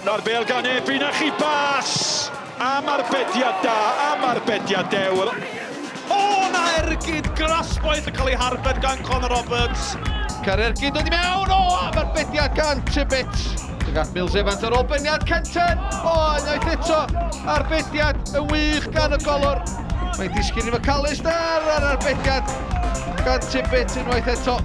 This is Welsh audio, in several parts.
Na'r bêl gan Ebi, na chi bas! Am arbediad da, am arbediad dewr. O, na ergyd grasboeth yn cael ei harbed gan Connor Roberts. Ca'r ergyd dod i mewn, o, am arbediad gan Tibbet. Tuag at Mills Evans ar ôl beniad Kenton. O, unwaith eto, arbediad yn wych gan y golwr. Mae'n disgyn i McAllister a'r arbediad gan Tibbet unwaith eto.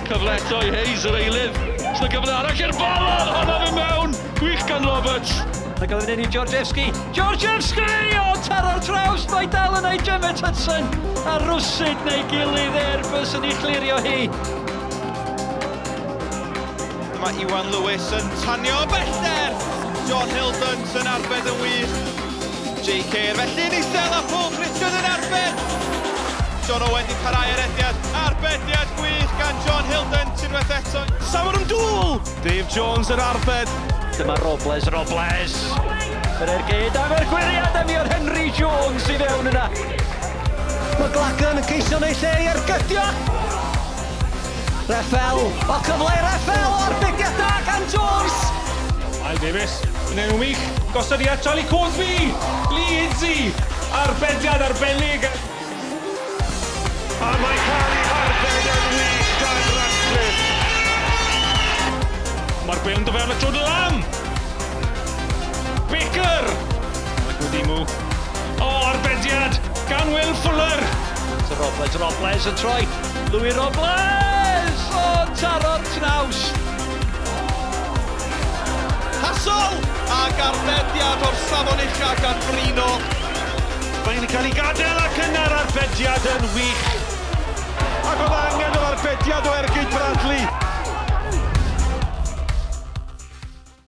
Cyfle eto i Hayes, yr eilydd. Sy'n gyfle arall i'r balon, honna fe mewn! Gwych gan Roberts. Mae gael ei wneud i Georgievski. Georgievski! O, taro'r traws! Mae dal yn ei Jemmet Hudson. A rwsyd neu gilydd Airbus yn ei chlirio hi. Mae Iwan Lewis yn tanio o bellter. John Hildens yn arbed yn wych. Jay Kerr felly yn isel a Paul Pritchard yn arbed. John Owen di parhau ar ediad. Arbediad gwych gan John Hildens unwaith eto. Safon yn dŵl! Dave Jones yn arbed. Dyma Robles, Robles! Yr ergyd am yr gwyriad a mi oedd Henry Jones i fewn yna. McLagan yn ceisio neud lle i ergydio. Reffel, o cyfle i Reffel, arbediad da gan Jones. Miles Davis, yn enw wych, gosodiad Charlie Cosby, Lee Idzi, arbediad arbennig. A mae cael ei arbed yn wych gan Ratcliffe. Mae'r bêl yn dod fewn at Jordan Lamb. Baker! Gwdimu. O, arbediad gan Will Fuller. So Robles, Robles yn troi. Louis Robles! O, taro'r traws. Hasol! Ac arbediad o'r safon ucha gan Brino. Mae'n cael ei gadael ac yna'r arbediad yn wych. Ac oedd angen yr arbediad o ergyd Bradley.